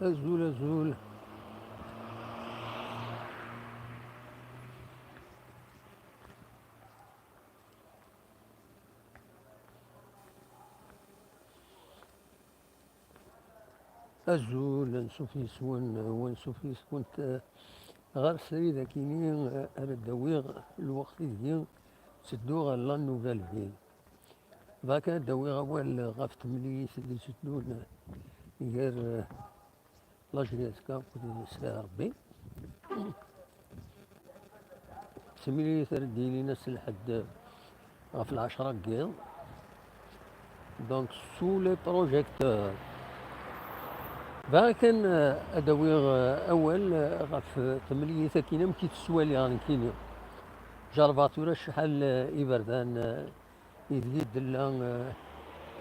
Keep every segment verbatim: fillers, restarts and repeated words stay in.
Azul, azul. Azul, ansuf yes-wen, u ansuf yes-went, eh, ɣer srid akini, eh, ara d-awiɣ lweqt ideg ttedduɣ ɣer La Nouvelle Ville. Bɣiɣ ad d-awiɣ awal ɣef temlilit i d-iteddun gar, eh, la J S K akked Sidi Ṛebbi. Timlilit ara d-yilin ass n lḥedd ɣef lɛecṛa n yiḍ. Donc, sous les projecteurs. Bɣiɣ kan, eh, ad d-awiɣ, eh, awal, eh, ɣef temlilit-agi, amek i tt-ttwaliɣ nekkini. Jerrbeɣ tura acḥal, eh, iberdan, eh, ideg i d-tella, eh,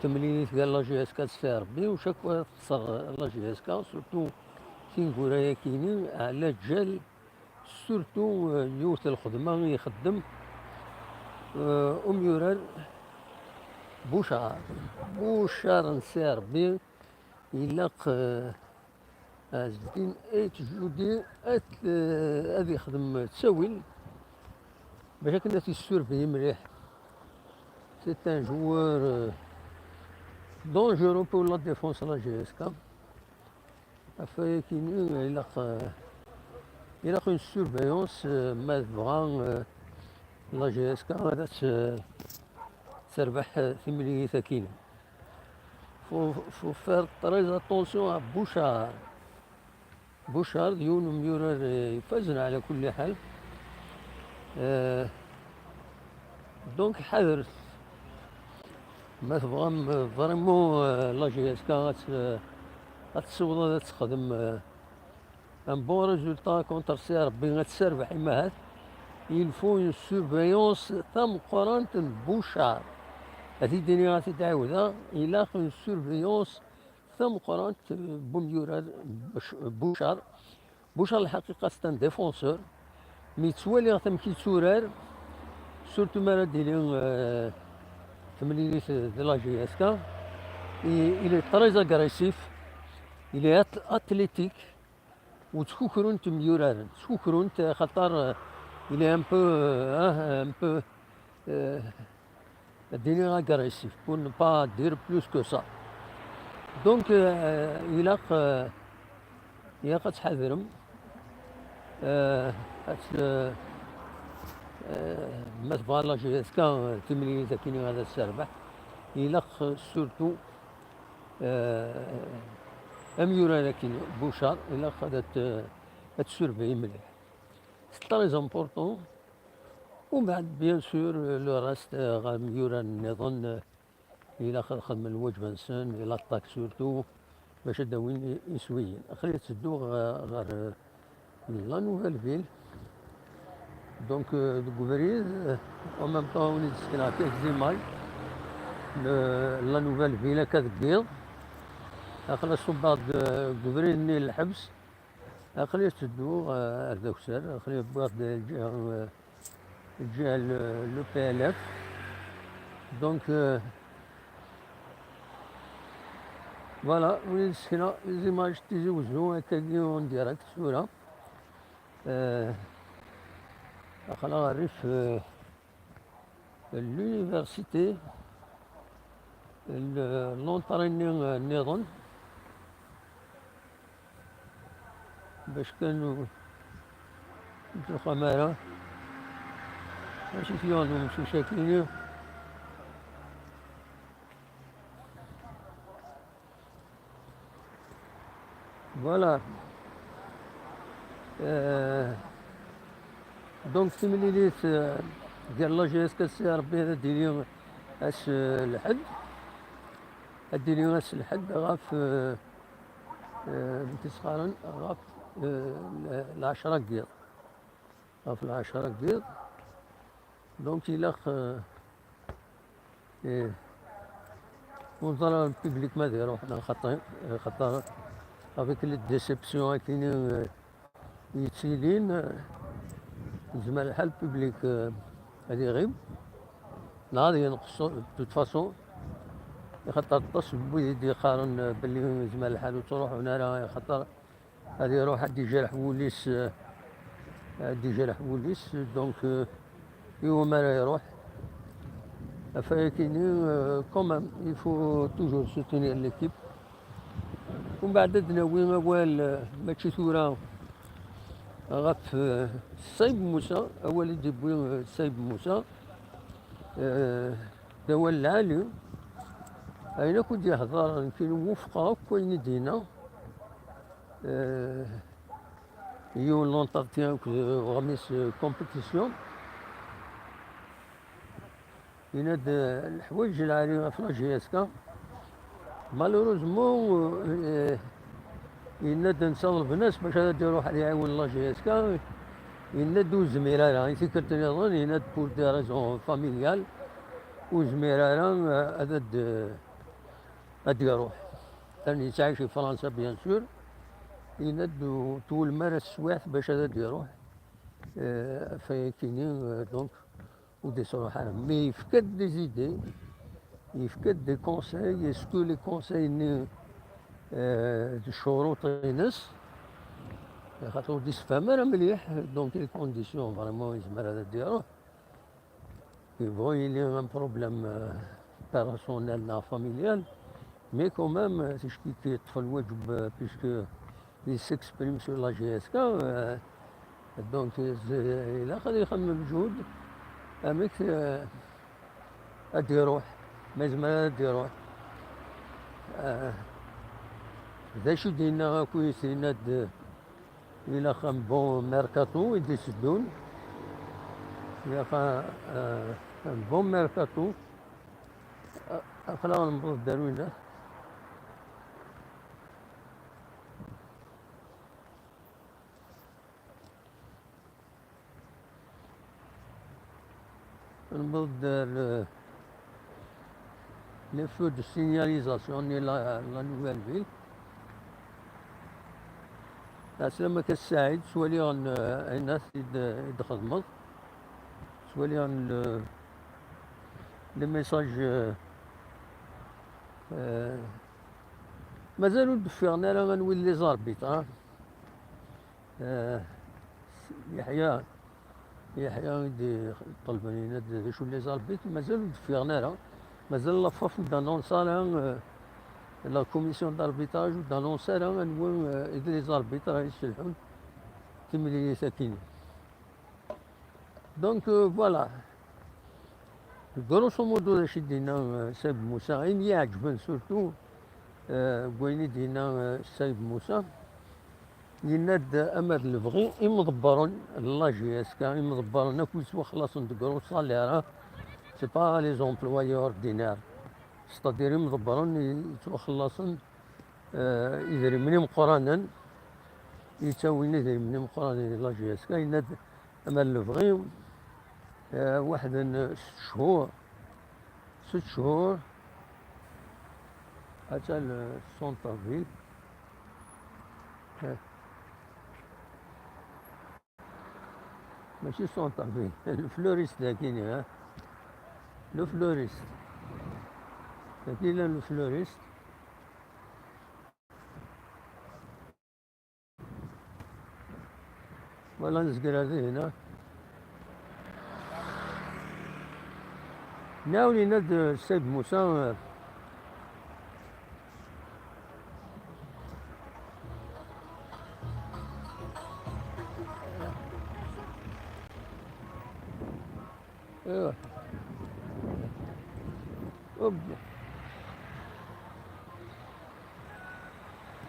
temlilit gar la J S K d Sidi Ṛebbi, u cakwa texṣer la J S K, surtout tineggura-yakini, ɛla ǧal, surtout, eh, yiwet n lxedma i ixeddem, eh, umyurar Bucar. Bucar n Sidi Ṛebbi, ilaq, eh, Ɛezdin Ayt Judi ad, eh, ad ixdem ttawil bac akken ad t-issurvey mliḥ. C'est un joueur, euh, dangereux pour la défense de la J S K. Ɣef wayakini, ilaq, euh, ilaq une surveillance, euh, ma tebɣa, euh, la J S K ad tt-, terbeḥ, euh, timlilit-akini. Faut, faut faire très attention à Bucar. Bucar d yiwen n umyurar, eh, ifazen ɛla kulli ḥal. Eh, donc, ḥadret. Ma tebɣam, eh, vraiment, eh, la J S K ad tt-, ad tessiweḍ ad texdem, eh, un bon résultat contre Sidi Ṛebbi, ad tesserbeḥ imahat, il faut une surveillance tameqqrant n Bucar. Ad t-id-iniɣ, ad t-id-ɛiwdeɣ, ilaq une surveillance tameqqrant, eh, n umyurar Buc-, Bucar. Bucar, lḥaqiqa, c'est un défenseur. Mi ttwaliɣ amek yetturar, surtout mi ara d-tili, eh, temlilit de la J S K, il, il est très agressif, il est ath-, athlétique, u ttkukrun-t imyuraren, ttkukrun-t, eh, xaṭer, eh, il est un peu, eh, un peu, eh, ad iniɣ agressif, pour ne pas dire plus que ça. Donc, euh, ilaq, euh, ilaq ad tḥadrem. Euh, ad, euh, euh, ma tebɣa la J S K, euh, timlilit akkin ad terbeḥ, ilaq, euh, surtout, euh, amyurar akkin, Bucar, ilaq ad t-, ad t-surveiller mliḥ. C'est très important. Umbeɛd, bien sûr, le reste, euh, ɣer yimyurar nniḍen, euh, ilaq ad xedmen lwaǧeb-nsen, di l'attaque surtout, bac ad d-awin i-, iswiyen. Aql-i ttedduɣ, euh, ɣer, euh, la Nouvelle Ville. Donc, euh, deg ubrid, euh, en même temps, win i d-sekneɣ quelques images, le, la Nouvelle Ville akka deg yiḍ. Aql-i ṣubbeɣ-d, euh, deg ubrid-nni n lḥebs. Aql-i ttedduɣ, eh, ar d akessar, aql-i wwiɣ-d lǧiha, eh, lǧiha le, le P L F. Donc, eh, voilà, win i d-sekneɣ, les images n Tizi Wezzu, akkagi en direct, tura. Eh, aql-aɣ rrif, eh, l'université, l-, l'entrée-nni nniḍen, bac kan ur, ur txam ara. Acu t-yuɣen umcic-agi-nni? Voilà. Euh, donc, timlilit, euh, gar la J S K d Sidi Ṛebbi ad d-tili ass, euh, lḥedd. Ad d-tili ass lḥedd ɣef, euh, euh, amek i s-qqaren, ɣef, euh, l-, lɛecṛa n yiḍ. Ɣef lɛecṛa n yiḍ. Donc, ilaq, euh, eh, ur neẓri ara public ma ad iruḥ neɣ xaṭi, eh, xaṭer avec les déceptions akkin, eh, yettilin, eh, yezmer lḥal public, eh, ad iɣib, neɣ ad yenqes, de toute façon, Axaṭer aṭas n wid i d-yeqqaren belli yezmer lḥal ur ttruḥun ara, axaṭer ad iruḥ ad d-ijreḥ wul-is, ad d-ijreḥ wul-is, donc, euh, iwumi ara iruḥ? Ɣef wayagi-nni, euh, quand même, il faut toujours soutenir l'équipe. Umbeɛd ad d-nawi awal, euh, mačči tura, ɣef, euh, Ṣṣayeb Musa, awal i d-yewwi, euh, Ṣṣayeb Musa, euh, d awal lɛali. Ayen akk i d-yehder, nekkini wufqeɣ akk ayen i d-yenna. Euh, yiwen l'entretien akked uɣmis, euh, compétition. Yenna-d, euh, leḥwayeǧ lɛali ɣef la J S K. Malheureusement, euh, yenna-d netta ḍelben-as bac ad d-iruḥ ad iɛiwen la J S K. Yenna-d ur zmir ara. I tikkelt nniḍen, yenna-d pour des raisons familiales, ur zmir ara, euh, ad, ad, euh, ad d-iruḥ. Atan yettɛic i Fransa, bien sûr. Yenna-d ur twulem ara teswiɛt bac ad d-iruḥ. Euh, ɣef wayagi-nni, euh, donc, ur d-ittruḥ ara. Mais yefka-d des idées, yefka-d des conseils. Est-ce que les conseils-nni, euh, d ccuruṭ-ines? Xaṭer ur d-issefham ara mliḥ, donc les conditions vraiment yezmer ad d-iruḥ. Yebɣu yili un problème, euh, personnel neɣ familial, mais quand même, euh, ticki yeṭṭef lwajeb, euh, puisque il s'exprime sur la J S K, euh, donc, euh, ilaq ad ixemmem lǧehd amek, euh, ad d-iruḥ, ma yezmer ad d-iruḥ. Euh, d acu i d-yenna akk, yenna-d, ilaq un bon mercato i d-iteddun. Ilaq, euh, un bon mercato. Aql-aɣ newweḍ-d ar winna. Newweḍ-d ar, euh, les feux de signalisation de la, la nouvelle ville. Ɛeslama-k a Saɛid, ttwaliɣ n, euh, ayen i d-, i d-txedmeḍ. Ttwaliɣ n, euh, les messages, euh, euh, mazal ur d-ffiɣen ara anwi les arbitres, hein. Euh, Yeḥya, Yeḥya i d-iṭelben yenna-d d acu les arbitres, mazal ur d-ffiɣen ara. Mazal la FAF ur d-annonce ara, euh, la commission d'arbitrage ur d-annonce ara anwa, euh, i d les arbitres ara yesselḥun timlilit akkin. Donc, euh, voilà. Grosso modo, d acu i d-yenna, euh, Saɛid Musa, ayen i yi-iɛeǧben surtout, euh, deg wayen i d-yenna, euh, Saɛid Musa, yenna-d, euh, ama d lebɣi, imḍebbren n la J S K, imḍebbren akk yettwaxlaṣen de gros salaires, hein. C'est pas les employés ordinaires. C'est-à-dire imḍebbren i yettwaxlaṣen, euh, idrimen imeqqranen, yettawin idrimen imeqqranen di la J S K, yenna-d ama d lebɣi, euh, waḥed n sett chhur, sett chhur, atan le centre-ville. Euh, Mačči centre-ville, le fleuriste dagi, hein. Le fleuriste. Dagi llan le fleuriste. Voilà, nezger ar dihin, hein. Nɛawen yenna-d Saɛid Musa, euh, ايوه. اوب.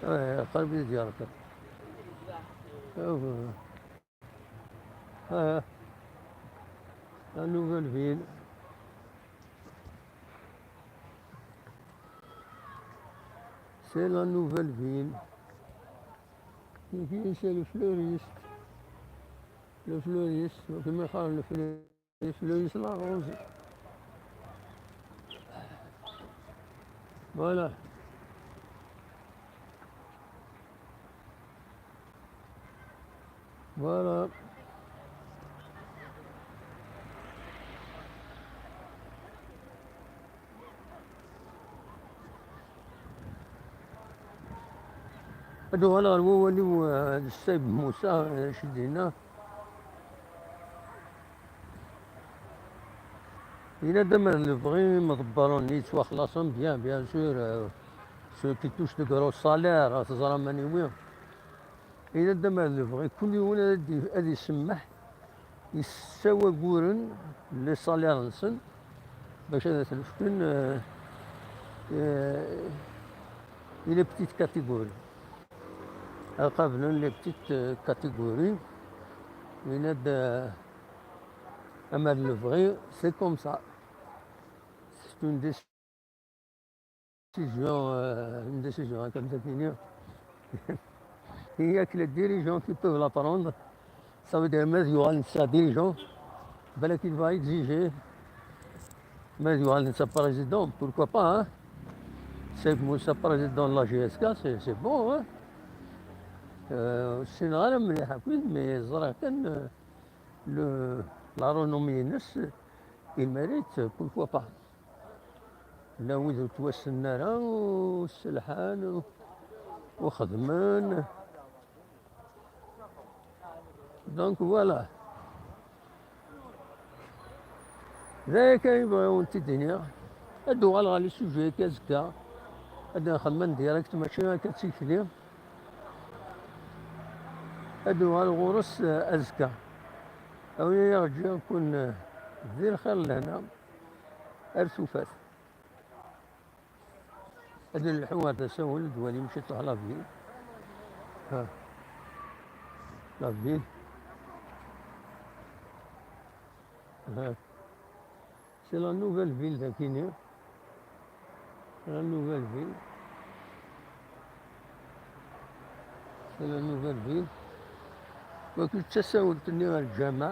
ايه، قرب يجي على طول. ايوه. ها. La nouvelle ville. C'est la nouvelle ville. Ici, c'est le fleuriste. Le fleuriste, كما يقال le fleuriste. Fleuriste la rose. Voilà. Voilà. Ad uɣaleɣ ɣer wawal-iw, eh, d Ssayed Musa, eh, acu d-yenna. Yenna-d amer d lebɣi imḍebbren yettwaxlaṣen, bien, bien sûr, euh, ceux qui touchent de gros salaires, teẓram anwi. Yenna-d amer d lebɣi, kul yiwen ad, ad isemmeḥ yessawaguren les salaires-nsen bac ad ten-fken, euh, euh, i les petites catégories. Ad qablen les petites, euh, catégories. Yenna-d, euh, amer d lebɣi, c'est comme ça. C'est une décision, euh, une décision, hein, comme ça, il y a que les dirigeants qui peuvent la prendre. Ça veut dire, ma d yuɣal netta dirigeant, balak il va exiger. Ma d yuɣal netta président, pourquoi pas, hein. C'est, c'est président de la J S K, c'est, c'est bon, hein. Euh, ur ssineɣ ara mliḥ akk, mais ẓriɣ kan, euh, le, la renommée-ines, il mérite, pourquoi pas. Llan wid ur ttwassnen ara, ur sselḥan, ur xeddmen. Donc voilà. D aya kan i bɣiɣ ad wen-t-id-iniɣ. Ad d-uɣaleɣ ɣer le sujet-agi azekka. Ad nxemmem direct, mačči akka d tikli. Ad d-uɣaleɣ ɣur-s, eh, azekka. Awi-yaɣ ǧǧiɣ-ken, eh, di lxir lehna. Ar tufat. Ad nleḥḥu ɣer tasa-wen, ad d-walim ciṭuḥ la ville. Ha. La ville. Ha. C'est la nouvelle ville, dakini. La nouvelle ville. C'est la nouvelle ville. Wagi d tasawent-nni ɣer lǧameɛ.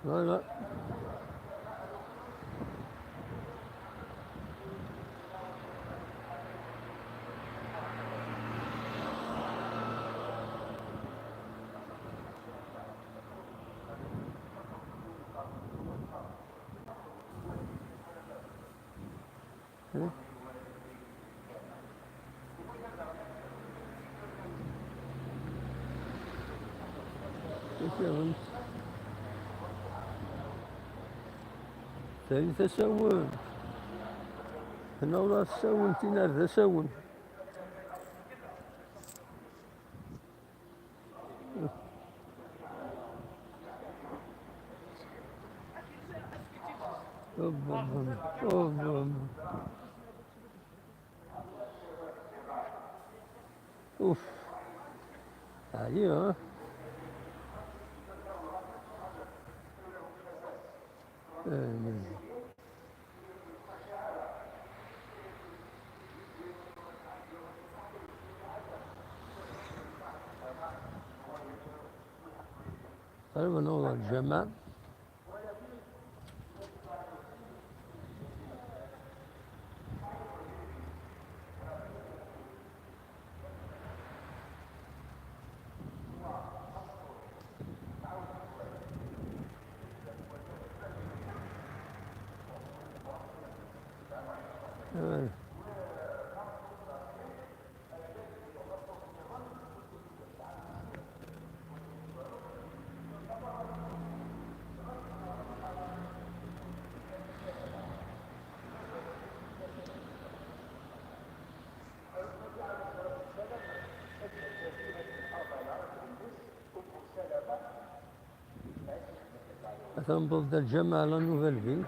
Voilà. Tasiwent. Tagi d tasawent. Hna ula d tasawent, ina d asawen. Ouf. Allez, hein. Euh, Qrib ad naweḍ ɣer lǧameɛ. Atan newweḍ-d ɣer lǧameɛ la Nouvelle Ville.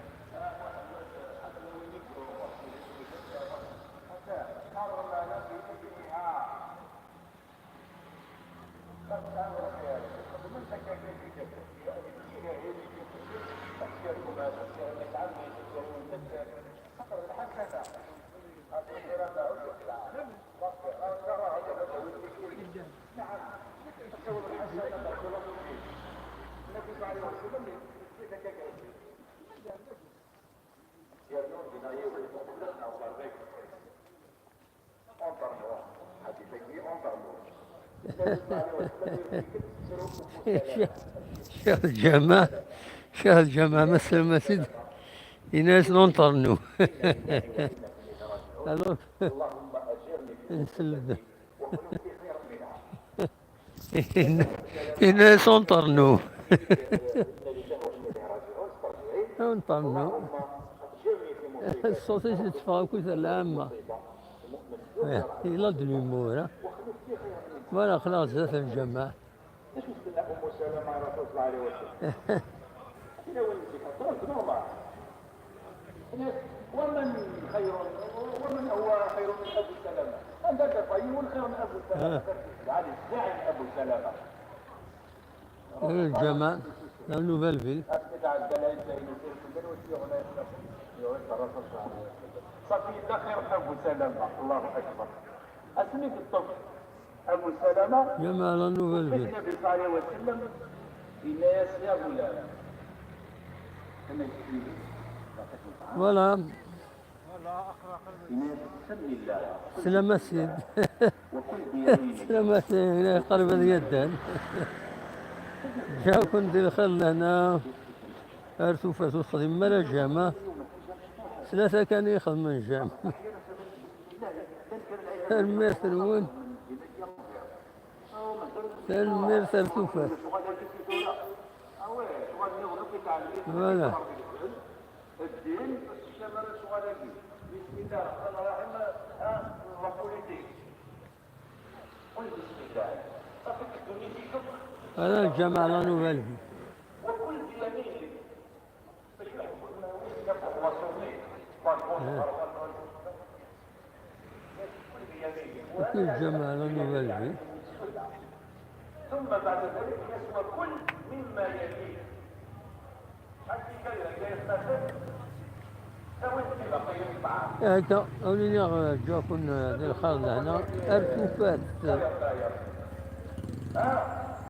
Ccix Lǧameɛ, Ccix Lǧameɛ, ma teslam-as-id, yenna-yas: "Non, ternu." Alors, nsel-d. Yenna-yas: "Non, ternu." Non, ternu. Ṣṣut-is yetteffeɣ akk i lɛamma. Eh, il a de l'humour, hein. Voilà, aql-aɣ zdat lǧameɛ. Acu tella Ummu Salama i Rasul sallallahu alayhi wa sallam? Tella win zik, tṛuḥ normal. Tenna-as: "Wa man xayrun, wa man huwa xayrun min Abu Salama?" Anda akka yiwen xir min Abu Salama? Ah. Ɛni zzaɛim Abu Salama. Lǧameɛ, la nouvelle ville. Asmi tɛedda lɛidda-inu, sirkent lwet yuɣen, yuɣen Rasul sallallahu alayhi wa sallam. Ṣafi yella xir min Abu Salama. Allahu akbar. Asmi teṭṭef Abu Salama, Lǧameɛ, la nouvelle ville. Nabi sallallahu alayhi wa sallam, yenna-yas: "Ya gulam." Voilà. Yenna-yas: "Sammi llah." Slam a Ssid. Wa kul bi yaminik. Slam a Ssid, qrib ad yaddan. Ǧǧa-ken di lxir lehna. Ar tufat ur texdimem ara jama. S tlata kan i ixedmen jama. Tanemmirt-nwen. Tanemmirt ar tufat. Voilà. Ala lǧameɛ la nouvelle vie. Ah. Lǧameɛ la nouvelle vie. Akka, a win i ɣ-ǧǧa-ken di lxir lehna, ar tufat.